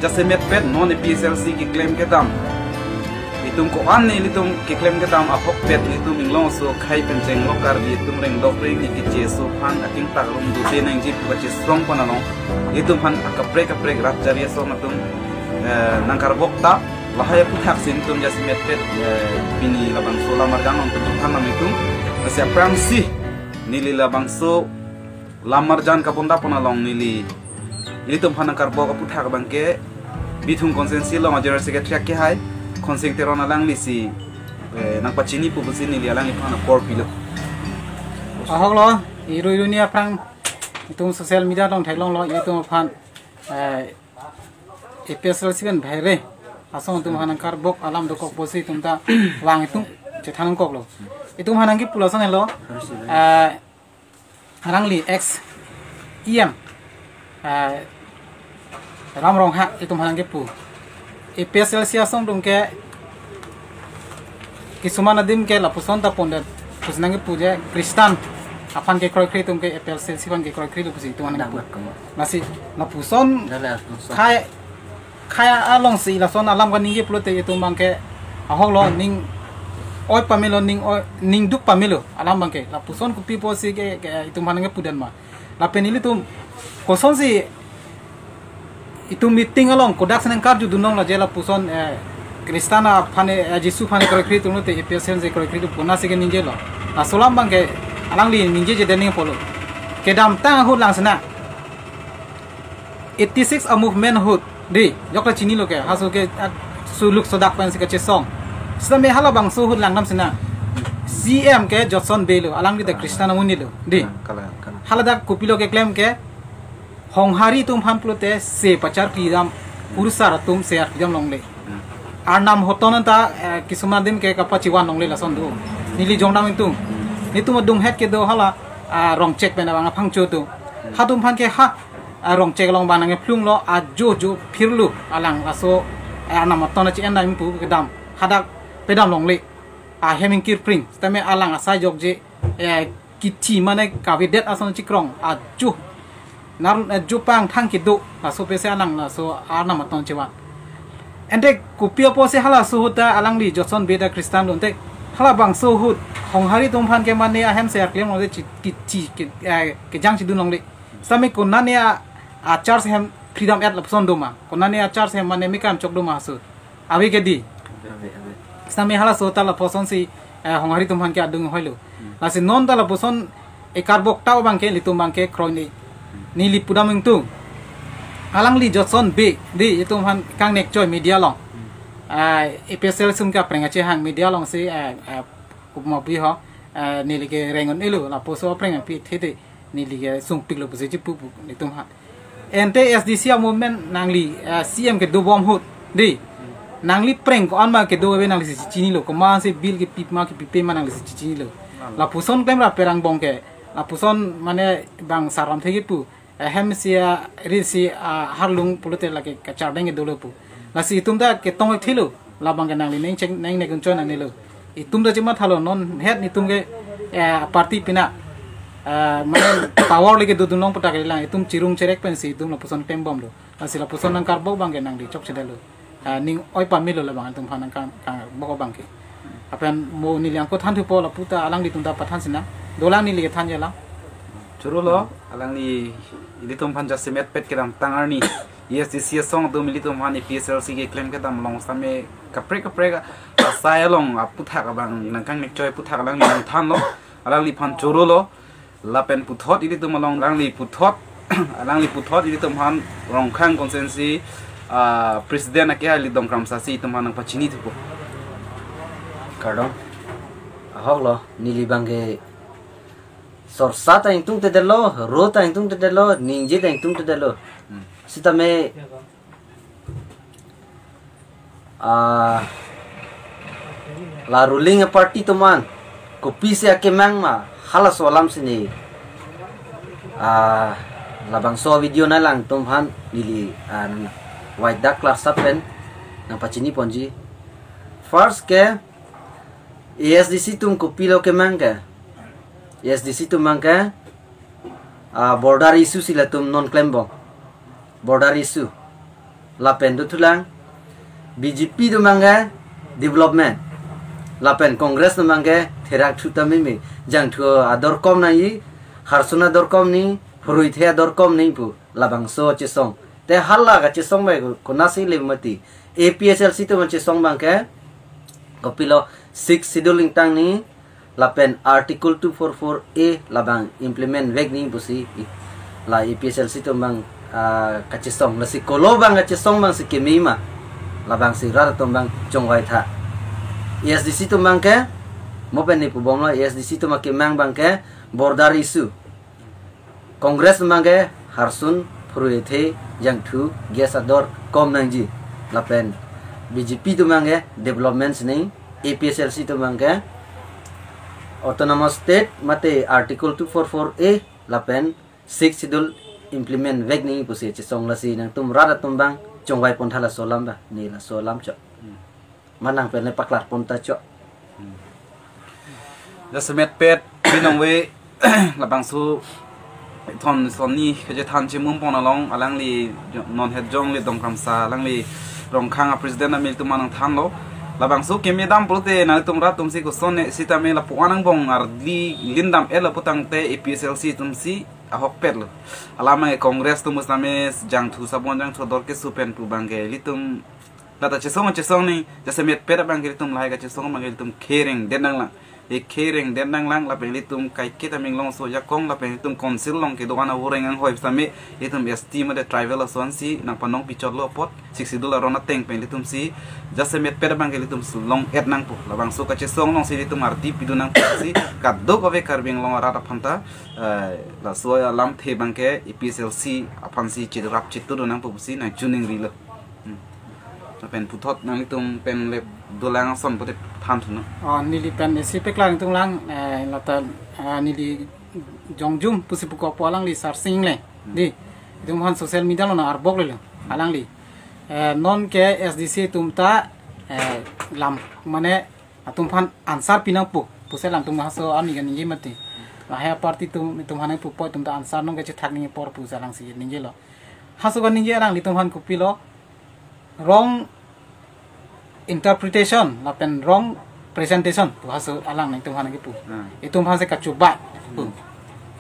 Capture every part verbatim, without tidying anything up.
Jasemet pet non A P H L C keklem kedam, itum ko-an ne ilitum keklem kedam ahokpet ilitum Inglong aso akhei pen chenglok Karbi atum rengdok rengni keche aso aphan aking tak rum dute nangji pu kachesong pon along, itum aphan akaprek kaprek rat chari asong atum, eh, nangkarbok ta. Lahai aphuthak si itum jasemet pet, eh, pini labangso Lamarjan along itum aphan nang itum. Lasi aphrangsi neli labangso Lamarjan kabonda pon along neli ilitum aphan nangkarbok aphuthak abangke Bithung constituency along a General Secretary akehai Khonsing Teron alangli si, eh, nangpachini pu pusi neli alangliphan apor pilo. Ahok lo, irui runi aphrang itum social media along theklonglo, itum aphan, eh, A P H L C pen bahere asong itum aphan nangkarbok alam dokok pusi itum ta vang itum chethan koklo. Itum aphan nangkipu lason helo, eh, alangli ex E M, eh, Ram Ronghang itum aphan nangkipu. A P H L C asong atum ke kisuman adim ke lapuson ta pondet pusi nangkipu je Christian aphan kekroikre atum ke A P H L C aphan kekroikre lo pusi itum aphan nangkipu. Lasi lapuson khai, khai along si lason alam kaningje pulote itum abangke ahok lo, ning oi pamelo, ning oi, ning duk pamelo alam abangke. Lapuson kopi pusi ke, ke itum aphan nangkipu den ma. Lapen ilitum kosonsi itum meeting along kodak si nangkarjudun long la je lapuson, eh, Christian aphan, eh, Jisu aphan kroikre atum lote A P H L C kroikre atum pu nasi keningjelo. Laso alam abangke alangli ningjeje den ning pulo. Kedamtang ahut lang sena eighty six a movement ahut, dei, jokta chinilo ke, haso ke, ah, suluk sodak pensi kachesong. Sitame halabangso ahut langdam sena C M ke Jotson Bey lo, alangli ta Christian amonit lo, dei. Kalang, kalang. Hala dak kopilo keklem ke, Honghari atum aphan pulote se pacharpi dam, kurusar atum se arpi dam longle. Arnam hoton ta, eh, kisuman adim ke kapachivan longle lason do. Neli jongdam itum. Netum adunghet kedo hala, ah, Rongchek pen abang aphangcho atum. Hatum aphan ke ha, ah, Rongchek along abang nangkephlunglo, ajo jo phirlo alang laso, eh, arnam hoton achi endam pu kedam. Hadak pedam longle. Ahem ingkirpring. Sitame alang asai jokje, eh, kithi mane kavedet ason chikrong ajo. Nar, eh, jopang thang kedo, laso pese alang laso arnam hoton chevan. Ante kopi apotsi halaso ahut ta alangli Jotson Bey ta Christian lo, ante halabangso ahut Honghari atum aphan ke mane ahem se arklem lo de chi, kithi ke, eh, kejang chidun longle. Sitame konane a, a church ahem freedom at lapuson do ma. Konane a church ahem mane mekam chok do ma haso. Ave ke dei. Ave, ave. Sitame halaso ta lapuson si, eh, Honghari atum aphan ke adung hoilo. Hmm. Lasi non ta lapuson ekarbok ta abangke ilitum abangke kroini. Hmm. Neli pudam ingtung. Alangli Jotson Bey, dei, itum aphan kangnek choi media along. Hmm. Ah, A P H L C atum ke aphrang achehang media along si, eh, eh, upma bi ho, eh, neli ke rengon elo, lapuson aphrang aphi thede, neli ke sungpiklo pusi chipu pu, itum aphan. Ante A S D C a movement nangli, eh, C M kedo bom ahut, dei. Nangli prank ko-an ma kedo ave nangli si chinilo, komansi bill kepi ma kepipe ma nangli si chinilo. Lapuson klem ra perang bong ke, lapuson mane bang saram thegi pu, eh, hem si, ah, ri si, ah, harlung pulote lake kachardeng kedolo pu. Lasi itum ta ketong thilo. Labang ke nangli neng cheng, neng nek unchon nangnelo. Itum ta chemathalo non het itum ke, eh, party pina, eh, mane power leke dodun long patak lang itum chirung cherek pensi itum lapuson pembom lo. Lasi lapuson nangkarbok abangke nangli chokchedetlo. Eh, ning oi pamelo labang itum aphan nangkang, kang bok abangke. Aphan mo neli angko thanthupo lapu ta alanglitum ta pathan sina. Dolang neli kethan jelang. Choro lo, alangli ilitum aphan jasemet pet kedamtang arni. A S D C asong atum ilitum aphan A P H L C keklem kedam along sitame kaprek kaprek asai along aputhak abang nangkangnek choi aputhak alangli nangthanlo, alangliphan choro lo, lapen puthot ilitum along alangli puthot, alangli puthot ilitum aphan Rongkhang constituency, ah, president akehai Lidong Kramsa si itum aphan nangpachini thupo. Kardom. Ahok lo, neli abangke sorsa ta ingtungtedetlo, ro ta ingtungtedetlo, ningje ta ingtungtedetlo. Hmm. Sitame, ah, la ruling party atum an kopisi akemang ma, halaso alam si ne, ah, labangso video nanglang atum aphan neli, ah, wide dak klarsa pen nangpachini ponji. First ke, A S D C atum kopilo kemang ke? A S D C atum abangke, ah, border issue si latum non klembom. Border issue. Lapen dothulang, B J P atum abangke development. Lapen Congress atum abangke therak thu tame me, jangthu ador kom nangji, harsun ador kom nangji, phurui the ador kom nangji pu labangso chesong. Te hala kachesong bai konatsi le mati. A P H L C atum chesong abangke kopilo, Sixth Schedule ingtang nangji, lapen Article two four four A labang implement vek nangji pusi la A P H L C atum abang, ah, kachesong. Lasi kolo abang kachesong abangsi keme ma, labangsi rat atum abang chongvai tha. A S D C atum abangke, mo pen ne pubomlo, A S D C atum akemang abangke border issue. Congress atum abangke harsun, phurui the, jangthu, gas ador kom nangji. Lapen B J P atum abangke development si nangji, A P H L C atum abangke autonomous state mate Article two four four A lapen Sixth Schedule implement vek nangji pusi chesong. Lasi nangtum rat atum abang chongvai pon tha laso alam ba, ne laso alam chot. Manang pen le paklar pon ta chot. Jasemet pet, binong we, labangso thon sonni kachethan chimum pon along, alangli non het jong le Dongkamsa, alangli Rongkhang a president amil atum nangthanlo. Labangso keme dam pulote nangtum rat atumsi koson ne sitame lapu anang bong ardi lindam el lapu tangte A P H L C atumsi ahokpet lo. Alam abang Congress atum sitame jangthu sabon jangthu ador keso pen pu abangke ilitum lata chesong chesong ne, jasemet pet abangke ilitum lahai kachesong abangke ilitum kereng den nanglang. E kereng den nanglang, lapen ilitum kaiketa minglong so jakong, lapen ilitum council along kedo-an avoreng anghoi sitame, ilitum S T mate tribal asonsi nangpanong pichotlo apot, Sixth Schedule aron ateng pen ilitumsi jasemet pet abangke ilitum long et nangpo. Labangso kachesong alongsi ilitum ardi pidun nangpo pusi kadokave Karbi Anglong arat aphanta, eh, laso alamthe abangke A P H L C aphansi chirap chitur nangpo pusi nangchuning rilo. Hmm. Lapen puthot nangtum pen le dolang ason pute than thuno. Oh, neli pen isi peklang tung lang, eh, lata, eh, neli jongjum pusi puko po alangli Sarsing le. Hmm. Di, itum aphan social media along arbok lelo, alangli. Eh, non ke A S D C atum ta, eh, lam, mane atum aphan answer pi nangpo pusi alangtum haso arni kaningje mati. Lahai party atum, itum aphan pupo, itum ta answer nong kachethak nangji apor pusi alangsi ningjelo. Haso kaningje alanglitum aphan kopilo, wrong interpretation lapen wrong presentation pu haso alanglitum aphan kipu. Hmm. Itum aphansi kachoba pu. Hmm.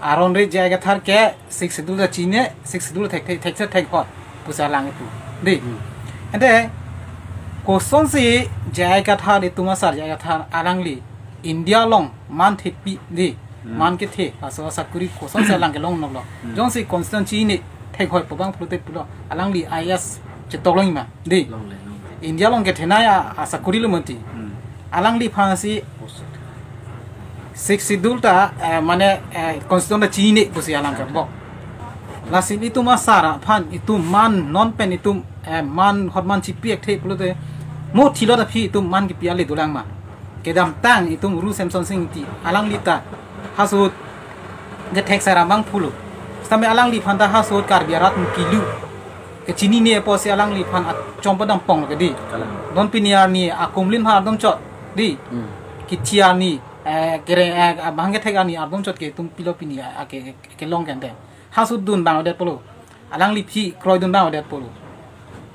Aron re J I Kathar ke Sixth Schedule ta chine, Sixth Schedule thek thek thek thek thek hot pusi alang kipu. Di. Hmm. Ante kosonsi J I Kathar, itum asar J I Kathar alangli India along man thepi di. Hmm. Man kethe, laso asakuri kosonsi alang kelong noklo. Hmm. Jongsi constitution chine thek hoi pu abang pulote pulo, alangli I A S chetok longji ma di. Longle, longle. India along kethenei a, asakuri lo mati. Hmm. Alangliphansi Sixth Schedule ta, eh, mane, eh, constitution ta chine pusi alang kebok. Lasi itum asar aphan itum man non pen itum, eh, man hot man chipi ekthe pulote, mo thilo ta phi itum man kipi ale dolang ma. Kedamtang itum Ru Semsonsing Ingti, alangli ta haso ahut kethek saram abang pulo. Sitame alangliphan ta haso ahut Karbi arat mukilu kechinine apotsi alangliphan achom padam pong lo ke di. Kalang. Non pini arni akumlin ha ardom chot di. Hmm. Kithi arni, eh, kere, eh, abang kethek arni ardom chot ke itum pilo pini, ah, ke, ke, kelong kente. Haso ahut dun abang odet pulo. Alangli aphi kroidun abang odet pulo.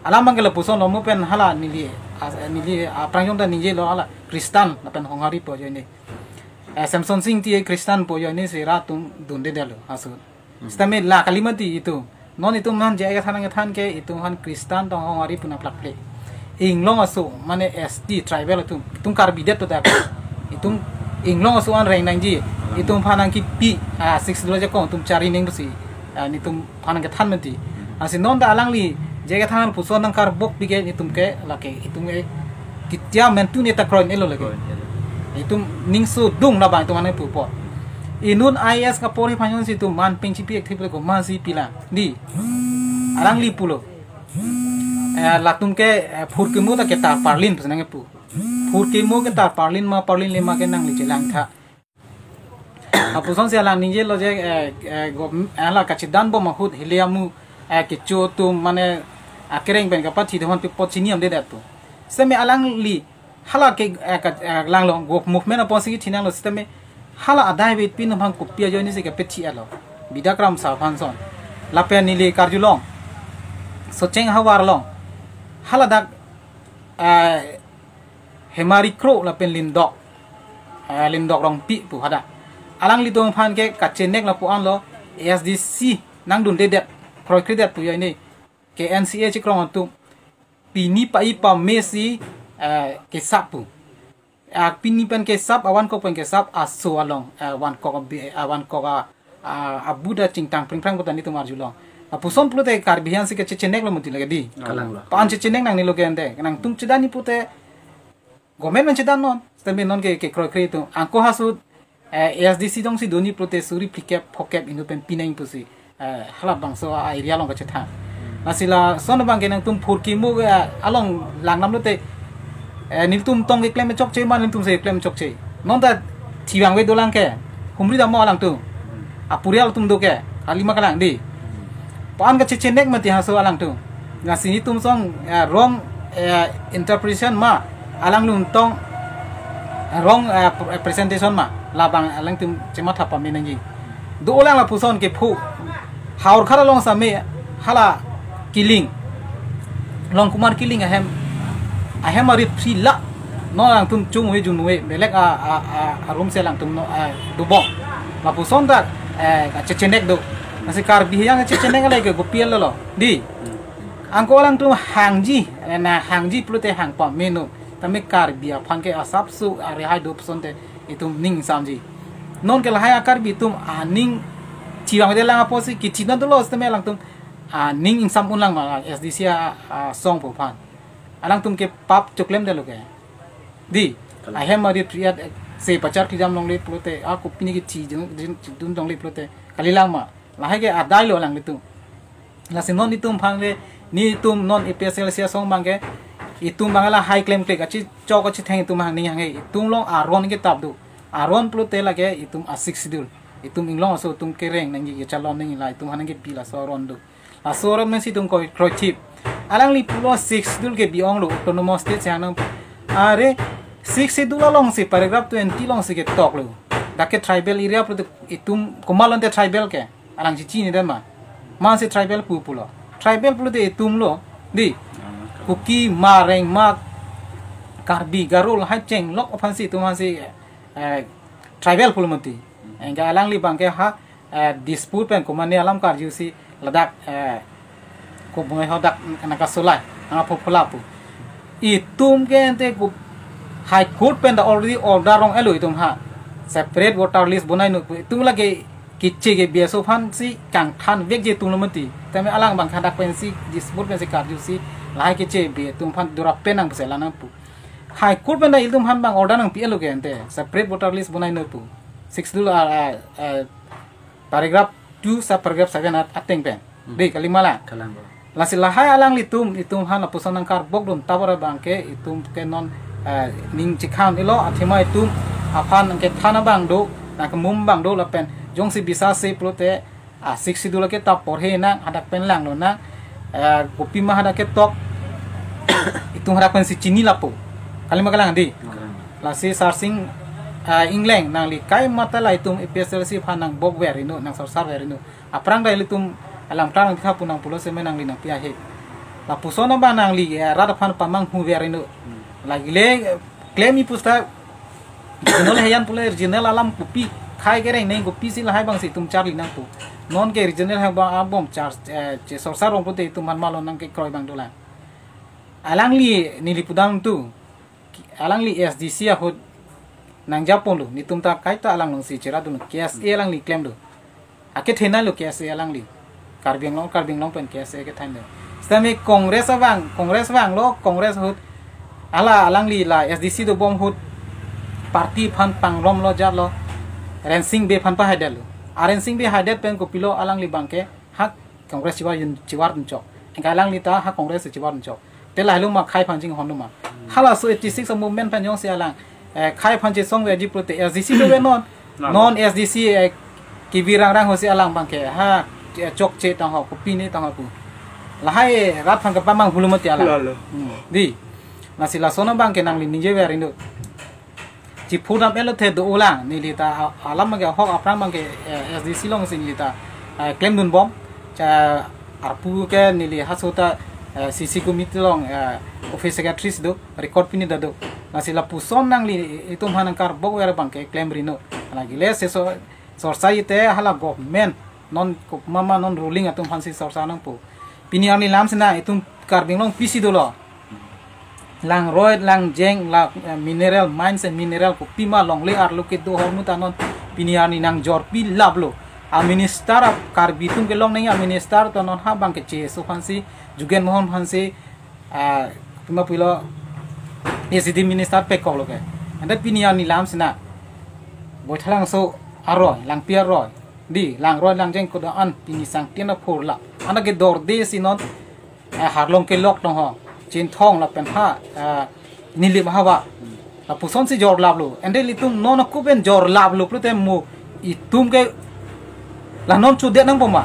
Alam abangke lapuson lo, mo pen hala neli, as-, neli aphrang jong ta ningjelo, hala Kristan lapen Honghari pu ajoine. Eh, Semsonsing Ingti Kristan pu ajoinesi rat atum dundedetlo haso ahut. Hmm. Sitame la kali mati itum. Non itum aphan J I Kathar nangkethan ke itum aphan Kristan tong Honghari pu nangplakple. Inglong aso, mane S T tribal atum, itum Karbi det to dak. Itum inglong aso an reng nangji. Itum aphan nangkipi, ah, Sixth Schedule ajakong itum chari nangji pusi, ah, netum aphan nangkethan mati. Lasi non ta alangli J I Kathar lapuson nangkarbok pi ke itum ke lake, itum ke kitia mentu ne ta kroin-etlo lake. Kroin-etlo. Itum ning sodung labang itum aphan pupo. Inut I A S kapori aphan jongsi itum man peng chipi ekthe pulo ko, man si pilang di. Alangli pulo. Eh, latum ke, eh, phurkimo ta ketar parlin pusi nangpu. Phurkimo ketar parlin ma parlinle ma ke nangli chelang tha. Lapusonsi alang ningjelo je, eh, eh, gov-, eh, la kachedan bom ahut hile amu, eh, kecho atum mane akereng pen kapathi dohon pi apot chini amde dat tu. Sitame alangli hala ke, eh, ka, eh, langlo, gov movement aponsi kethinanglo sitame hala adai vet pin aphan kopi ajoinesi kapethi alo. Bidya Kramsa aphan son. Lapen neli karjulong. Socheng havar along. Haladak, eh, Hemari Kro lapen Lindok, eh, Lindok Rongpi pu hadak. Alanglitum aphan ke kachenek lapu-an lo, A S D C nangdundedet, kroikredet pu ya ini, K N C A chikrong atum. Pini pa-i pame si, eh, kesap pu. Ah, pini pen kesap, awan kok pen kesap, aso along, eh, wan kok abi-, ah, wan kok a, ah, abuda chingtang pringprang puta netum arjulong. Lapuson pulote Karbi Anglong si kechechenek lo mati lagi di. Kalang lo. Pa-an chechenek nangne lo ke ante. Nangtum chedan ni pulote government men chedan non. Sitame non ke, ke kroikre atum. Anke ha su, eh, A S D C dong si doni pulote suri phlikep phokep inut pen pinang pusi, eh, halabangso a area along kachethang. Lasi lason abang ke nangtum phurkimo, eh, along langnam lote, eh, nelitum tong keklem chokche ma, nelitum si klem chokche. Non ta thivang ave dolang ke. Humri dam mo alangtum. Apurial atum do ke. Kali ma kalang di. Pa-an kachechenek mati ha su alangtum. Lasi netum song, eh, wrong, eh, interpretation ma, alanglitum tong, eh, wrong, eh, pr-, presentation ma, labang alangtum chematha pame nangji. Dolang lapuson kepho. Howraghat along sitame hala Killing, Longkumar Killing ahem, ahem arit phri la. Non alangtum chungve junve, belek a, a, a, a room si alangtum non, eh, dobom. Lapuson ta, eh, kachechenek do. Lasi Karbi Anglong kachechenek alai ke kopi lo lo. Di. Anke alangtum hangji, eh, na hangji pulote hang pame non. Tame Karbi aphan ke asapso arihai do puson te itum ning ingsamji. Non ke lahai a Karbi atum aning chivang ave lang apotsi kithi non dolo sitame alangtum aning ingsam unlang ma A S D C a, asong pu aphan. Alangtum ke pap choklemdetlo ke. Di, kalang. Ahem arit riat, eh, se pachar kejam longle pulote, ako pini kithi jin, jin, jin dun longle pulote, kalilang ma. Lahai ke adai lo alanglitum. Lasi non netum aphan le, netum non A P H L C asong abang ke, itum abang lahai klemkle, kachichok kachitheng itum hangning hanghe, itum along aron ketap do. Aron pulote lake itum a Sixth Schedule. Itum inglong aso atum kereng nangji, kechalon nangji la, itum aphan nangkepi laso aron do. Laso aron pensi itum kroi, kroithip. Alangli pulo Sixth Schedule ke bi-ong lo, Autonomous State si hang nang. Are, Sixth Schedule along si paragraph twenty along si ketok lo. Dak ke tribal area pulote itum komat lo ante tribal ke. Alang chichini dan ma. Ma si tribal pu pulo. Tribal pulote itum lo. Di. Kuki, Hmar, Rengma, Karbi, Garo, lahai chenglok aphan si itum aphan si, eh, tribal pulo mati. Anke alangli abang ke ha, eh, dispute pen komane alam karju si ladak, eh, ko bung hadak nangkasolai, nangkaphophola pu. Itum ke ante ko High Court pen ta already order rong-et lo itum ha. Separate voter list bonai non pu. Itum lake keche ke B S O aphan si kangthan vekji itum lo mati. Tame alang abang hadak pensi dispute pensi karju si lahai keche bi itum aphan dura pen nang pese la nang pu. High Court pen ta itum aphan abang order nangpi-et lo ke ante. Separate voter list bonai non pu. Sixth Schedule, ah, ah, ah, paragraph two sub paragraph seven at-, ateng pen. Hmm. Di, kali ma la. Kalang bo. Lasi lahai alanglitum, itum aphan lapuson nangkarbok dun tabor abang ke, itum ke non, eh, ning chikhan ilo, athema itum aphan nangkethan abang do, nangkemum abang do lapen, jongsi bisa si pulote, ah, Sixth Schedule ke ta porhe nang, hadak pen langlo nang, eh, kopima hadak ketok, itum hadak pensi chini lapu. Kali ma kalang di. Kalang. Lasi Sarsing, eh, Engleng nangli kai mata la itum A P H L C aphan nangbok ver ino, nangsorsar ver ino. Aphrang ta ilitum alam klar nangtha pu nang pulo seme nangli nangpi ahe. Lapuson abang nangli, eh, rat aphan pamanghu ver ino. Lagile, eh, klem-i pusta regional heyan pule regional alam kopi khai kereng neng kopisi lahai abang si itum charli nang pu. Non ke regional heyan abang abom char, eh, che sorsar rong pute itum aphan malo nangkekroi abang dolang. Alangli neli pudam tu. Alangli A S D C ahut nangjaponlo, netum ta kaita alang along si cheradun, K S A alangli klemlo. Akethenei lo K S A alangli. Karbi Anglong, Karbi Anglong pen K S A kethenei lo. Sitame Congress abang, Congress abang lo, Congress ahut. Hala alangli la A S D C dobom ahut party aphan pangromlo jatlo. Rensing Bey aphan pahaidetlo. A Rensing Bey haidet pen kopilo alangli abang ke ha Congress chivar yun, chivar dunchok. Anke alangli ta ha Congress chivar dunchok. Te lahelo ma khei aphan chinghon lo ma. Halaso eighty six a movement pen jongsi alang, eh, khei aphan chesong veji pulote A S D C dover non. Nang. Non A S D C, eh, kevirang rang ahut si alang abang ke ha, eh, chokche tang ho, kopine tang ho pu. Lahai rat aphan kepamanghu lo mati alang. Lalo. Hmm. Di. Lasi lason abang ke nangli ningje ver ino. Chiphu dam-et lo the dolang, neli ta a-, alam abang ke ahok aphrang abang ke, eh, A S D C along si neli ta, eh, klemdunbom. Cha arpu ke neli haso ta eh, C C committee along, eh, office secretary si do, record pini ta do. Lasi lapuson nangli itum aphan nangkarbok ver abang ke klemri non. Lake le se so, sorsa ite hala government non ko mama non ruling atum aphansi sorsa nangpo. Pini arni lam sina itum Karbi Anglong pisi dolo. Langroi, langjeng, la, eh, mineral, mines and mineral kopima longle arlo kedo ahormu ta non pini arni nangjorpi laplo. A minister a Karbi atum kelong nangji a minister ta non ha abang ke C S O aphansi, Jugen Mohan aphansi, ah, kopima pulo A C D minister pekoklo ke. Ante pini arni lam sina Boithalangso aroi, Langpi aroi, di, langroi langjeng kedo-an pini sangtin aphurla. Anta kedorde si non, eh, Harlong kelok tong ho, Chinthong lapen ha, eh, Nilip havar. Lapusonsi jorlaplo. Ante ilitum non ako pen jorlaplo pulote mo itum ke la non chudet nangpo ma.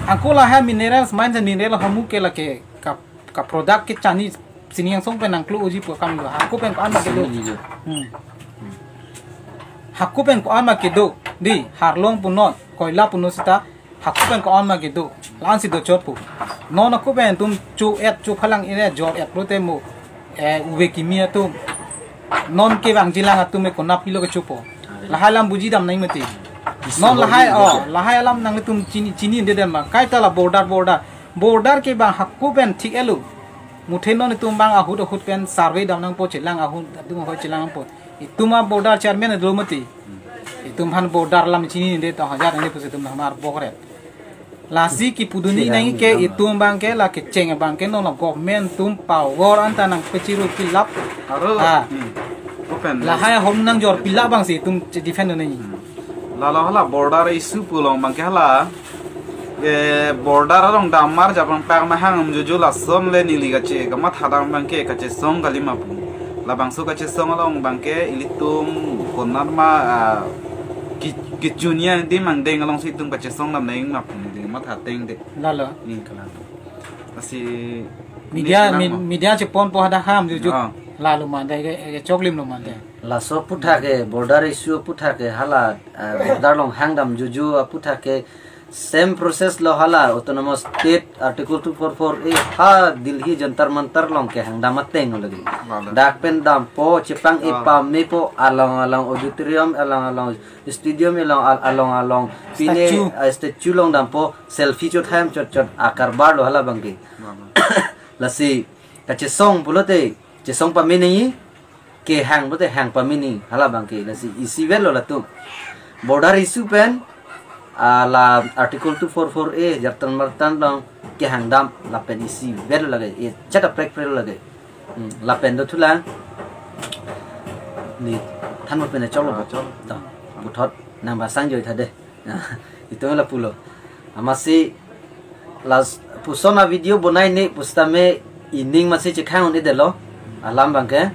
Angko lahai minerals, mines and mineral ahormu ke lake ka, ka product ke chani sining angsong pen nangklo-oji pu akam lo. Hako pen ko-an ma kedo. Sini juga. Hmm. Hako pen ko-an ma kedo. Di, Harlong punon, koila punon seta hako pen ko-an ma kedo. La-ansi dochot pu. Non ako pen itum cho-et, chophalang-et, jor-et pulote mo, eh, uve kimi atum non kevangjilang atum ke konat pilo kechopo. Lahai alam bujidam nangji mati. Non lahai, oh, lahai alam nanglitum chini, chinidedam ma. Kaita la border, border. Border ke abang hako pen thik-etlo. Muthe non itum abang ahut ahut pen survey dam nangpo, chelang ahut atum ahut chelang nangpo. Itum a border chairman do mati. Itum aphan border alam chinide ta hajar nangji pusi itum aphan karbokre. Lasi kipudun nangji ke itum abang ke la kecheng abang ke non la government atum power anta nangpachirupilap. Aro, ah. Hmm. Open. Lahai ahormu nangjorpilap abangsi itum che-defend nangji. Hmm. Lalo hala border issue pu along abang ke hala, eh, border along damar japang pang mahang amjojo lason le neli kache kamatha dam abang ke kachesong kali ma pu. Labangso kachesong along abang ke ilitum konat ma, ah, ki, kichunia di mangdeng alongsi itum kachesong dam nangji ma pu neli matha teng de. Lalo. Hmm, kalang. Lasi media, media cheponpo hadak ham juju. Ah. Lalo mante ke, ke choklim lo mante. Laso aputhak ke border issue aputhak ke hala, ah, border along hangdam juju aputhak ke same process lo hala Autonomous State Article two four four A ha Delhi Jantar Mantar along kehangdam ateng lagi. Lalo. Dak pen dampo chepang, ah, ipamepo along along auditorium along along stadium along al-, along along pine, statue, ah, statue along dampo selfie chot ham chot chot akarbar lo hala abang ke. Lalo. Lasi kachesong pulote chesong pame nangji, kehang pulote hang pame nangji hala abang ke. Lasi isivet lo latum. Border issue pen, ah, la Article two four four A Jantar Mantar along kehangdam lapen isivet lo lake. Echat aprek prek lo lake. Hmm, lapen dothulang. Ne thanbompo ne choklo. Ah, chok. To, puthot nang basang joi tha de. Itum lapulo. Amatsi lapuson a video bonaine pusitame ining amatsi chekhang un-edetlo. Alam abang ke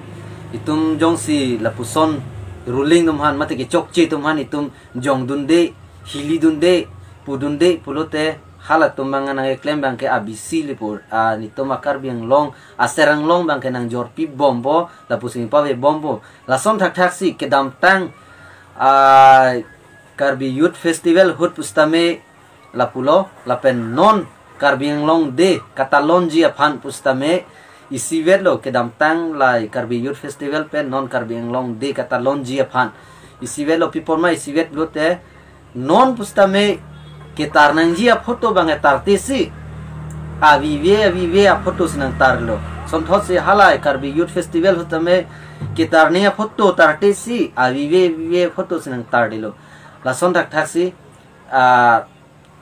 itum jongsi lapuson ruling atum aphan mate kechokche atum aphan itum jongdunde, hilidunde, pudunde pulote halatum abang nangkeklem abang ke abisi lipur, ah, nitum a Karbi Anglong, aser Anglong abang ke nangjorpibompo, lapusi pavebompo. Lason thakthaksi kedamtang, ah, Karbi Youth Festival ahut pusitame lapulo, lapen non Karbi Anglong Day katalonji aphan pusitame isivetlo kedamtang la Karbi Youth Festival pen non Karbi Anglong Day katalonji aphan isivetlo. Pi apot ma isivet pulote non pusitame ketar nangji aphoto abang ketarte si avive avive aphoto si nangtarlo. Sonthotsi hala Karbi Youth Festival ahut tame ketar nangji aphoto tarte si avive avive aphoto si nangtardelo. Lason thakthaksi, ah,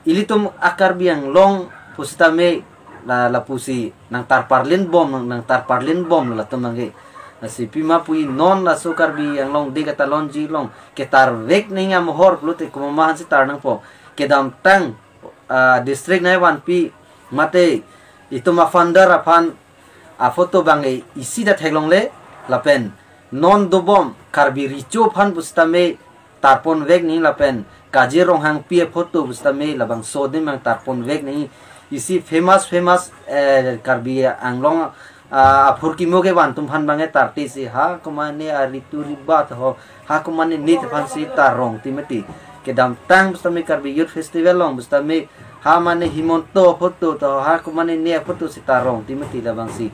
ilitum a Karbi Anglong pusitame la, lapusi nangtarparlinbom, nang, nangtarparlinbomlo latum abang ke. Lasi pima pu non laso Karbi Anglong Day katalonji along ketarvek nangji amohor pulote komat ma aphansi tar nangpo. Kedamtang, ah, district nai vanpi mate itum a founder aphan aphoto abang ke isi ta theklongle lapen non dobom Karbi Recho aphan pusitame tarponvek nangji lapen Kaje Ronghangpi aphoto pusitame labangso adim abang tarponvek nangji. Isi famous famous, eh, Karbi Anglong, ah, aphurkimo kevan atum aphan abang ketarte si ha komatne aritu ribat ho ha komatne nit aphansi tarong ti mati. Kedamtang pusitame Karbi Youth Festival along pusitame Ha mane Himanta photo to, ha ko mane ne photo seta rong ti mati labangsi.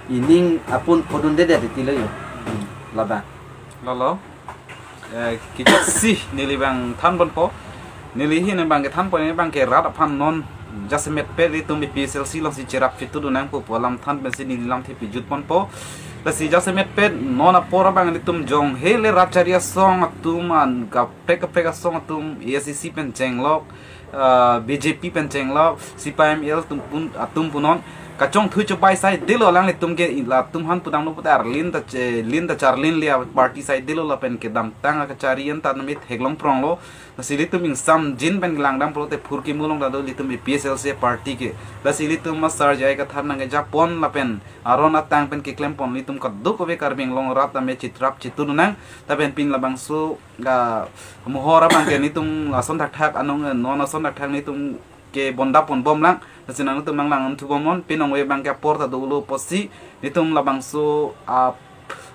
Ining apun phodun dedet ti lo yo. Labang. Lalo. Eh, kejasi neli bang than ponpo. Neli hin bang kethan pon, neli bang ke rat aphan non jasemet pet ilitum A P H L C alongsi cherap chitu dun nangpo pu alam than pensi neli lam thepajut ponpo. Lasi jasemet pet non apor abang ilitum jong hele rat chari asong atum an kaprek kaprek asong atum A S D C pen chenglok, ah, B J P pen chenglok, C P I M L atum pun, atum punon kachongthui chobai saidelo alanglitum ke, latum aphan pudamlo pute arlin ta che, lin ta charlin le party saidelo lapen kedamtang akachari an ta namit theklong pronglo. Lasi ilitum ingsamjin pen langdam pulote phurkimo along ta do ilitum A P H L C party ke. Lasi ilitum master jai kathan nangkejapon lapen aron atang pen keklempon ilitum kadokave Karbi Anglong rat tame cherap chitu dun nang. Lapen pini labangso, ah, mohor abang ke nelitum ason thakthak anong, eh, non ason thakthak nelitum ke bonda ponbomlang. Lasi nangtum nanglang thu bomnon, pini ong-e abang ke apor ta dolo pusi nelitum labangso, ah,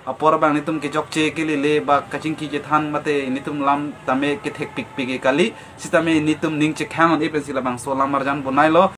apor abang nelitum kechokche kelele ba kachingki chethan mate nelitum lam tame kethek pikpik ke kali. Sitame nelitum ning chekhang un-e pensi labangso lam arjan bonailo.